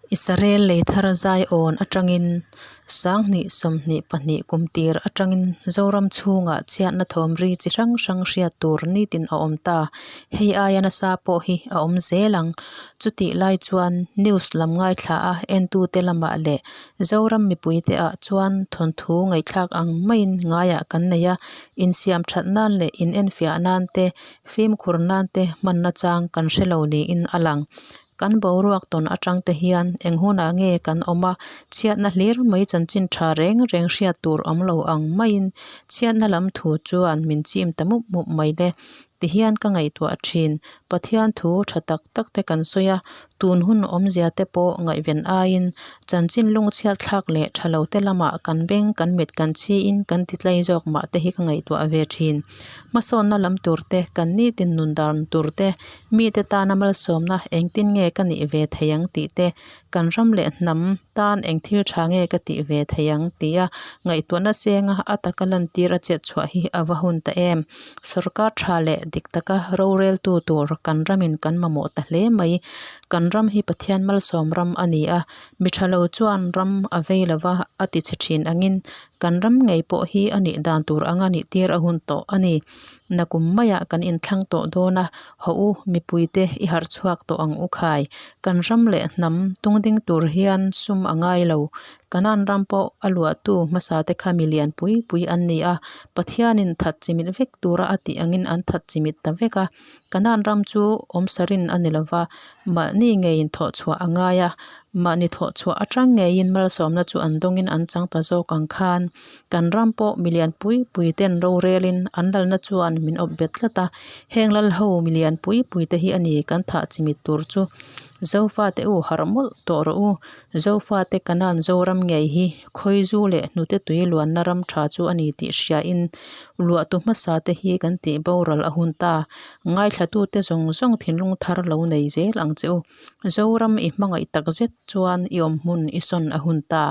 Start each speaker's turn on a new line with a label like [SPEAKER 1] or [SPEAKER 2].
[SPEAKER 1] Israel lei thar Zion atangin 2022 kum tir atangin Zoram chhungah chhiatna thawm ri chi hrang hrang hriat tur nitin a awm ta. Hei aia nasa pawh hi a awm zel ang. Chutih lai chuan news lam ngaithla a entute lamah leh Zoram mipuite ah chuan thawnthu ngaihthlak ang maiin ngaiah kan nei a, insiam that nan leh inenfiah nan te, fimkhur nan te hmanna chang kan hre lo niin a lang. Kan boruak tawn atang te hian eng hunah nge kan awm a, chhiatna hlir mai chanchin tha reng reng hriat tur awm lo ang maiin chhiatna lam thu chuan min chim ta mup mup mai le. Tihian ka ngaihtuah thin, Pathian thu tha tak tak te kan sawi a, tun hun awmzia te pawh ngaihven aiin chanchin lungchhiat thlak leh tha lo te lamah kan beng kan mit kan chhiin kan ti tlai zawk mah te hi ka ngaihtuah ve thin. Hmasawnna lam tur te, kan nitin nun dan tur te, mite tana malsawmna engtin nge ka nih ve thei ang tih te, kan ram leh hnam tan eng thil tha nge ka tih ve thei ang tia ngaihtuahna senga a taka lantir a chet chhuah hi a va hun ta em. Sorkar tha leh dik taka roreltu tur kan ramin kan mamawh ta hle mai. Kan ram hi Pathian malsawm ram a ni a, mi tha lo chuan ram a vei lova a ti chhe thin angin kan ram ngei pawh hi a nih dan tur anga nih tir a hun tawh a ni. Nakum maiah kan inthlang tawh dawn a, hawh u mipuite i harh chhuak tawh ang u khai. Kan ram leh hnam tungding tur hian sum a ngai lo. Kanan ram pawh a luahtu hmasa te kha milian pui pui an ni a, Pathianin that chimit vek tura a tih angin an that chimit ta vek a. Kanan ram chu awmsarin a ni lova, mahni ngeiin thawhchhuah a ngai a, mahni thawhchhuah atang ngeiin malsawmna chu an dawngin an chang ta zawk ang khan. Kan ram pawh milian pui pui ten rorelin an lalna chuan min awp bet tlat a, heng lal ho milian pui pui te hi a ni kan thah chimit tur chu. Zofate u harh mawlh tawh rawh u, Zofate Kanan Zoram ngei hi khawizu leh hnute tui luanna ram tha chu a ni tih hriain luahtu hmasa te hi kan tih boral a hun ta. Ngaithlatute zawng zawng thinlung thar lo nei zel ang che u. Zoram i hmangaih takzet chuan i awmhmun i sawn a hun ta.